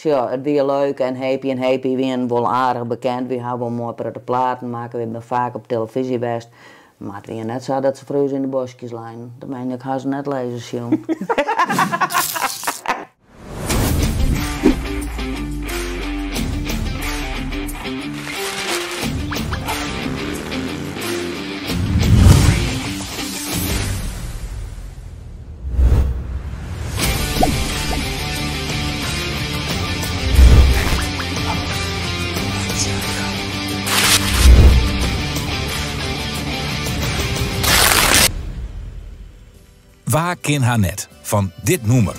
Sjoch, it wie leuk en Hepie en Hepie wienen wol aardich bekend. Wy hawwe wol moai protte platen makke, wy binne faak op telefyzje west. Mar it wie net sa dat se foar ús yn de boskjes leinen. Dat meen ik, ha se net lizzen sjoen. Wa kin har net fan dit nûmer?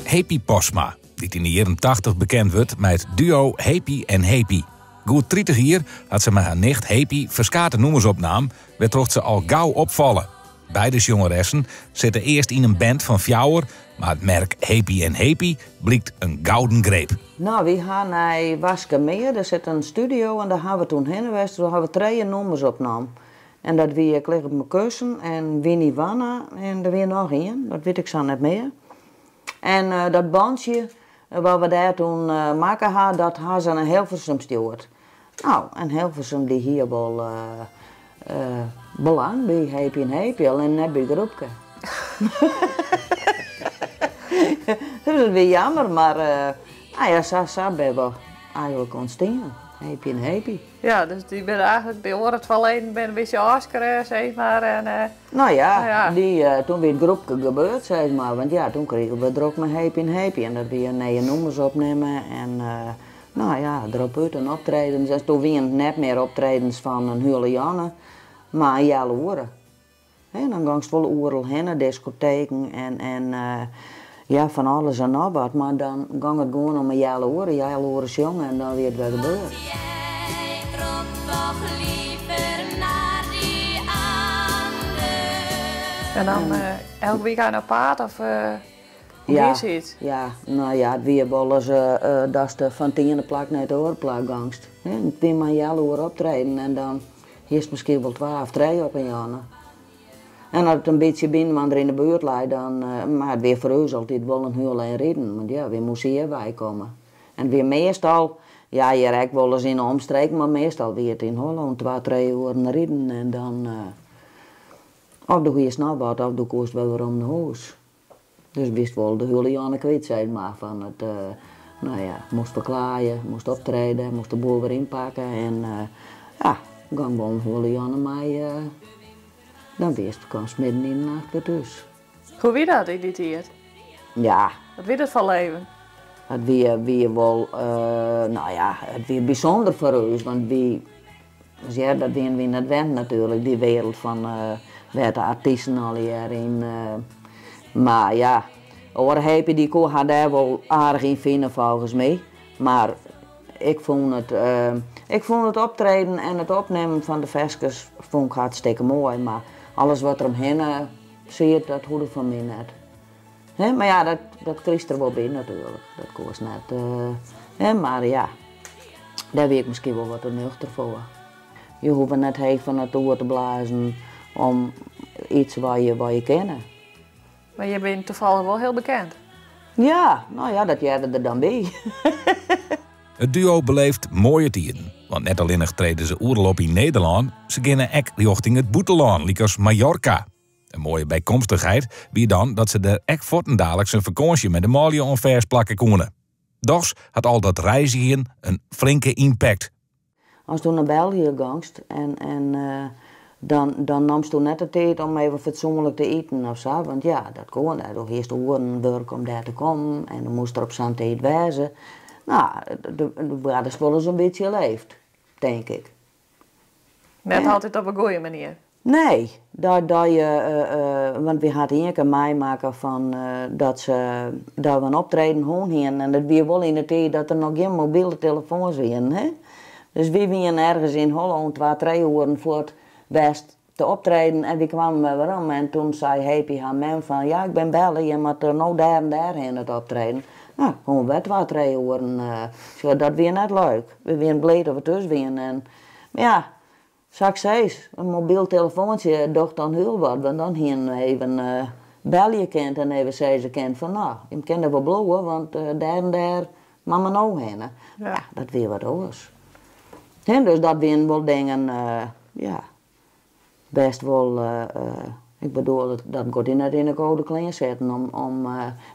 Hepie Postma, dy't yn de jierren tachtich bekend wurdt mei it duo Hepie en Hepie. Goed 30 jier hat se mei har nicht Hepie ferskate nûmers opnaam, wêrtroch't se al gau opfalle. Beide sjongeressen sitte earst yn in band fan fjouwer, mar it merk Hepie en Hepie blykt in gouden greep. No, wy ha nei Waskemeer, dêr sit in studio en dêr ha we toen hinne west, doe ha we trije nûmers opnaam. En dat wie Ik lig op mijn kussen en Winnie Wanna en der wie noch ien, dat wit ik sa net mear. En dat bandsje wat we dêr toen makke ha, dat ha se nei Hilversum stjoerd. No, en Hilversum dy hie wol belang by Hepie en Hepie, allinnich net by groepke. Dus dat wie jammer, mar no ja, sa binne we eigenlik ûntstien, Hepie en Hepie. Ja, dus dy binne eigentlik, de oare twa leden binne in bytsje ôfskreaun, sis mar. En, No ja, dy, toen wie it groepke gebeurd, sis mar. Want ja, toen krigen we drok mei Hepie en Hepie. En dat wie nije nûmers opnimme en no ja, derop út en optredens. En toen wienen it net mear optredens fan in hiele jûn, mar in healoere. Hè, dan gongst wol oeral hinne, diskoteken en ja, fan alles en noch wat. Mar dan gong it gewoan om in healoere, healoere sjonge en dan wie it wer gebeurd. En dan elk wykein op paad of hoe wie it? Ja, no ja, it wie wolris datst fan it iene plak nei it oare plak gongst. Hè, it wie mar in healoere optreden en dan Hiest miskien wol twa of trije op in jûn. En as it in bytsje byinoar yn de buert lei, dan, mar it wie foar ús altyd wol in hiel ein riden, want ja, wy moasten hjir wei komme. En it wie meastal, ja hjir ek wolris yn de omstreken, mar meastal wie it yn Hollân, twa, trije oeren riden en dan, of do hiest noch wat of do koest wer werom nei hûs. Dus wist wol de hiele jûn kwyt, sis mar, fan it, no ja, moast ferklaaie, moast optrede, moast de boel wer ynpakke en ja, gong wol in hiele jûn mei, dan wist, kaamst midden yn de nacht wer thús. Hoe wie dat yn dy tiid? Ja. Wat wie dat foar leven? It wie, wie wol, no ja, it wie bysûnder foar ús, want wy, dus ja, dat wiene wy net wend natuerlik, dy wereld fan wêr't de artysten allegear yn. Mar ja, oare Hepie dy koe har dêr wol aardich yn fine folgens my. Mar ik fûn it, ik fûn it optreden en it opnimmen fan de ferskes fûn ik hartstikke moai, mar alles wat der omhinne siet, dat hoegde fan my net. Hè, mar ja, dat, dat krigest der wol by natuerlik. Dat koest net, hè, mar ja, dêr wie ik miskien wol wat te nuchter foar. Je hoege net heech fan de toer te blazen om iets wat je, wat je kinne. Mar je binne tafallich wol hiel bekend. Ja, no ja, dat hearde der dan by. It duo beleeft moaie tiden. Want net allinnich trede se oeral op yn Nederlân, se geane ek rjochting it bûtenlân, lykas Mallorca. In moaie bykomstichheid wie dan dat se der ek fuortendaliks in fakânsje mei de manlju oan fêstplakke koene. Dochs hat al dat reizgjen in flinke ympakt. As do nei België gongst en, en dan, dan namst do net de tiid om even fatsoenlik te iten of sa, want ja, dat koe net. Do hiest oeren wurk om dêr te kommen en do moast der op sa'n tiid wêze. No, do waardest wolris in bytsje leefd, tink ik. Net altyd op in goede manier. Nee, dat, dat je, want wy ha ien kear meimakke fan dat se, dat we in optreden hân hienen en dat wie wol yn de tiid dat der noch gjin mobile telefoans wienen, hè. Dus wy wienen ergens yn Hollân twa, trije oeren fuort west te optreden en wy kwamen wer werom en toen sei Hepie har mem fan ja, ik bin belle, jim moatte no dêr en dêr hinne it optreden. No, koene we wer twa, trije oeren, sjoch, dat wie net leuk. We wienen bliid dat we thús wienen en, mar ja. Sa't ik sis, in mobyl telefoantsje docht dan hiel wat, want dan hienen we even belje kind en even sizze kind fan no, jim kinne wol bliuwe, want dêr en dêr moatte we no hinne. Ja, dat wie wat oars. Hè, dus dat wienen wol dingen, ja, bêst wol, ik bedoel, dat giet dy net yn 'e kâlde klean sitten om, om,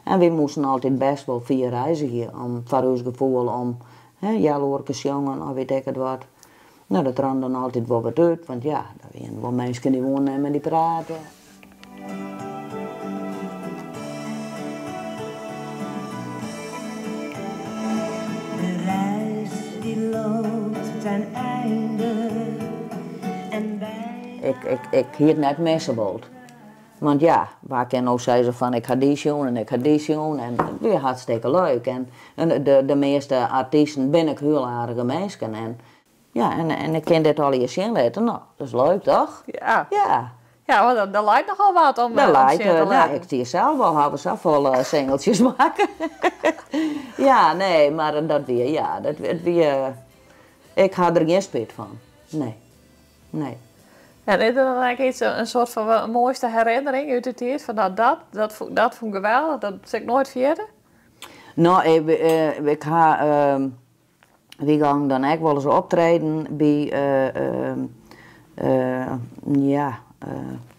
en wy moasten altyd bêst wol fier reizgje om, foar ús gefoel om, hè, healoerke sjongen of wit ik it wat. No, dat rûn dan altyd wol wat út, want ja, der wienen wol minsken dy woenen net mei dy prate. De reis die loopt ten einde en wij. Ik, ik, ik hie it net misse wold. Want ja, wa kin no sizze fan ik ha dy sjoen en ik ha dy sjoen en it wie hartstikke leuk. En de, de measte artysten binne ek hiel aardige minsken en ja, en, en ik kin dit allegear sjen litte. No, dat is leuk toch? Ja. Ja. Ja, want der leit nochal wat om Der leit, sjen te ja, litten. ik stie sels al, hawwe safolle singeltsjes makke. Ja, nee, mar dat wie, ja, dat it wie, ik ha der gjin spyt fan. Nee. Nee. En is der dan ek iets, in soart fan moaiste herinnering út de tiid? Fan dat, dat, dat, dat fûn ik geweldich, dat sil ik noait ferjitte? No, ik, ik ha, wy gongen dan ek wolris optreden by, ja,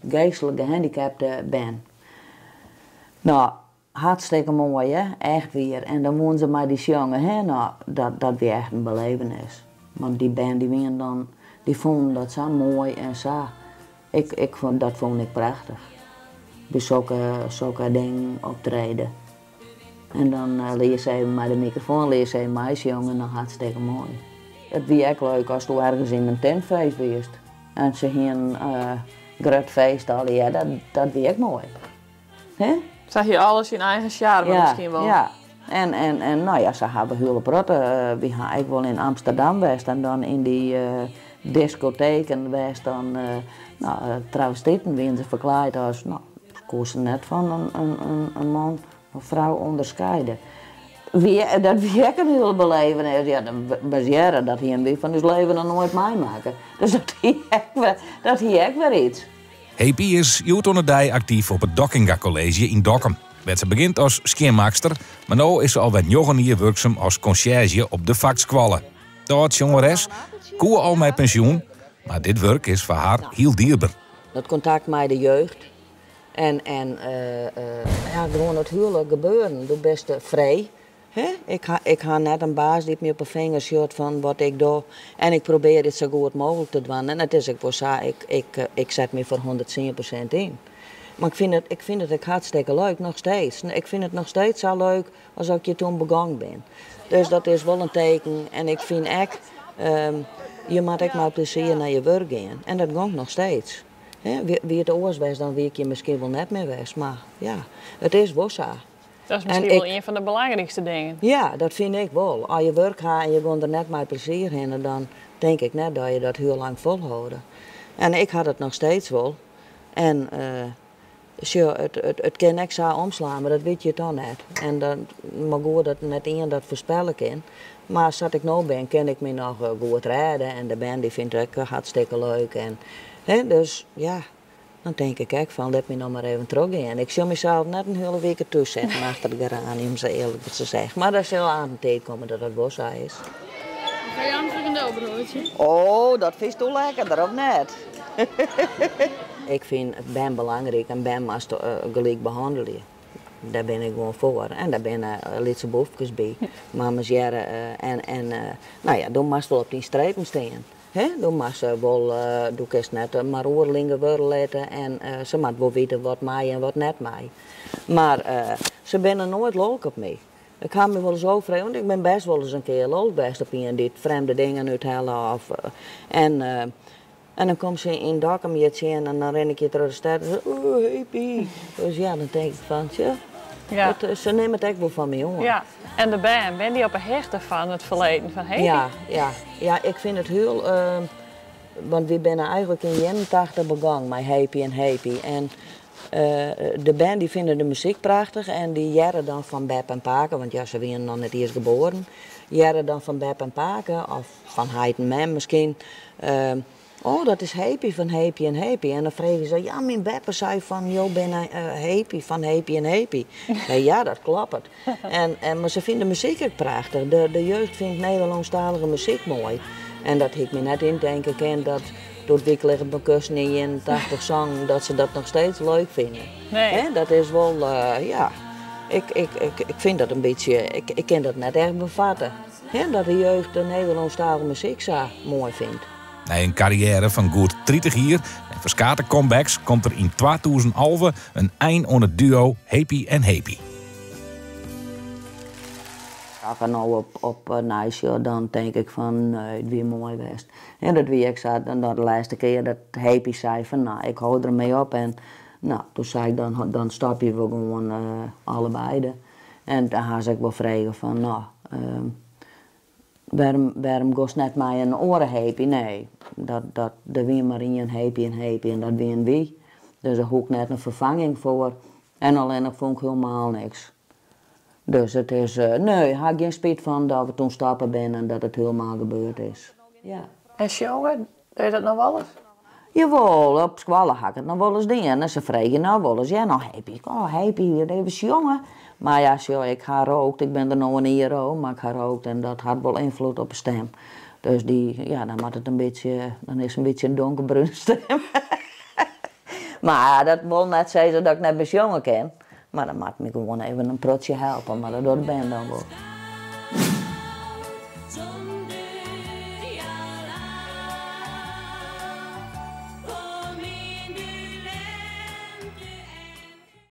geestlik gehandicapte bern. No, hartstikke moai hè, echt wier. En dan woenen se mei dy sjonge hè, no, dat, dat wie echt in belevenis. Want dy bern dy wienen dan, dy fûnen dat sa moai en sa, ik, ik fûn, dat fûn ik prachtich. By sokke, sokke dingen optrede. En dan lies se even mei de mikrofoan, lies se even meisjonge, no hartstikke moai. It wie ek leuk ast ergens yn in tintfeest wiest en se hienen grut feest allegear, dat, dat wie ek moai. Hè? Sa hie alles syn eigen sjarme miskien wol. Ja, en, en, en no ja, sa hawwe we hiele protte. Wy ha ek wol yn Amsterdam west en dan yn dy diskoteken west dan, no, travestiten wienen se ferklaaid as, no, koe se net fan in, in man of frou ûnderskeide. Wie, dat wie ek in hiele belevenis. Ja, basearre, dat hienen wy fan ús leven noch noait meimakke. Dus dat hie ek wer, dat hie ek wer iets. Hepie is hjoed oan 'e dei aktyf op it Dockinga Kolleezje yn Dokkum, wêr't se begjint as skjinmakster, mar no is se alwer njoggen jier wurksum as konsjerzje op de fakskoalle. De âld-sjongeres koe al mei pensjoen, mar dit wurk is foar har hiel dierber. Dat kontakt mei de jeugd en, en ja, gewoan it hiele gebeuren. Do bist frij. Hè? Ik ha, ik ha net in baas dy't my op 'e finger sjocht fan wat ik doch. En ik probearje it sa goed mooglik te dwaan. En it is ek wol sa, ik, ik, ik set my foar 110% yn. Mar ik fyn it, ik fyn it ek hartstikke leuk, noch steeds. Ik fyn it noch steeds sa leuk as ik hjir toen begûn bin. Dus dat is wol in teken. En ik fyn ek, je moatte ek mei plezier nei je wurk gean. En dat gong noch steeds. Hè, wie it oars west, dan wie ik hjir miskien wol net mear west. Mar ja, it is wol sa. Dat is miskien wol ien fan de belangrykste dingen. Ja, dat fyn ik wol. As je wurk ha en je gean der net mei plezier hinne, dan tink ik net dat je dat hiel lang folhâlde. En ik ha dat noch steeds wol. En sjoch, it, it, it kin ek sa omslaan, mar dat witte je toch net. En dan, mar goed dat net ien dat foarspelle kin. Mar sa't ik no bin, kin ik my noch goed rêde en de bern dy fynt it ek hartstikke leuk. En, hè, dus ja, dan tink ik ek fan lit my noch mar even trochgean. Ik sjoch mysels net in hiele wike thús sitten achter de geranium, om sa earlik te sizzen. Mar der sil aan in tiid komme dat dat wol sa is. Ga je een frikandelbroodje? Oh, dat fynsto lekkerder, of net? Ik fyn bern belangryk en bern moatst gelyk behannelje. Dêr bin ik gewoan foar. En dêr binne lytse boefkes by. Mammes hearre en, en no ja, do moatst wol op dyn strepen stean. Hè? Do moatst wol, do kinst net mar oeral gewurde litte en se moat wol witte wat mei en wat net mei. Mar se binne noait lolk op my. Ik ha my wolris ôffrege, want ik bin bêst wolris in kear lolk west op ien dy't frjemde dingen úthelle of en en dan komt se yn Dokkum hjir tsjin en dan rin ik hjir troch de stêd en se oh Hepie. Dus ja, dan tink ik fan tsja, Ja. it, se nimme it ek wol fan my oan. Ja. En de bern, binne dy op 'e hichte fan it ferleden fan Hepie? Ja, ja. Ja, ik fyn it hiel, want wy binne eigentlik yn 81 begûn mei Hepie en Hepie. En de bern dy fine de muzyk prachtich en dy hearre dan fan bep en pake, want ja, se wienen noch net iens geboaren, hearre dan fan bep en pake of fan heit en mem miskien. Oh, dat is Hepie fan Hepie en Hepie. En dan fregen se, ja, myn beppe sei fan jo binne Hepie fan Hepie en Hepie. Sei, ja, dat kloppet. En, en, mar se fine de muzyk ek prachtich. De, de jeugd fynt Nederlânsktalige muzyk moai. En dat hie ik my net yntinke kind dat doe't Wy liggen op myn kussen yn 81 songen, dat se dat noch steeds leuk fine. Nee. Dat is wol, ja, ik, ik, ik, ik fyn dat in bytsje, ik, ik kin dat net echt befatte. Dat de jeugd de Nederlânsktalige muzyk sa moai fynt. Nei in karriêre fan goed 30 jier en ferskate comebacks komt der yn 2011 in ein oan it duo Hepie en Hepie. As ik no op nij sjoch, dan tink ik fan nee, it wie moai west. En dat wie ek sa, dan de lêste kear dat Hepie sei fan no, ik hâld der mei op en no, doe sei ik dan, dan stopje we gewoan allebeide. En dan ha se ek wol frege fan no, wêrom, wêrom goest net mei in oare Hepie? Nee, dat, dat, der wie mar ien Hepie en Hepie en dat wiene wy. Dus dêr hoech ik net in ferfanging foar. En allinnich fûn ik hielemaal niks. Dus it is, nee, ha ik gjin spyt fan dat we toen stoppe binne en dat it hielemaal gebeurd is. Ja. En sjonge, doe je dat noch wolris? Jawol, op skoalle ha ik it noch wolris dien. En se freegje noch wolris, ja, no Hepie, oh Hepie, even sjonge. Mar ja, sjoch, ik ha rookt, ik bin der no in jier ôf, mar ik ha rookt en dat hat wol ynfloed op 'e stim. Dus dy, ja, dan moat it in bytsje, dan is it in bytsje in donkerbrune stim. Mar dat wol net sizze dat ik net mear sjonge kin. Mar dan moat my gewoan even in protsje helpe, mar dat docht de band dan wol.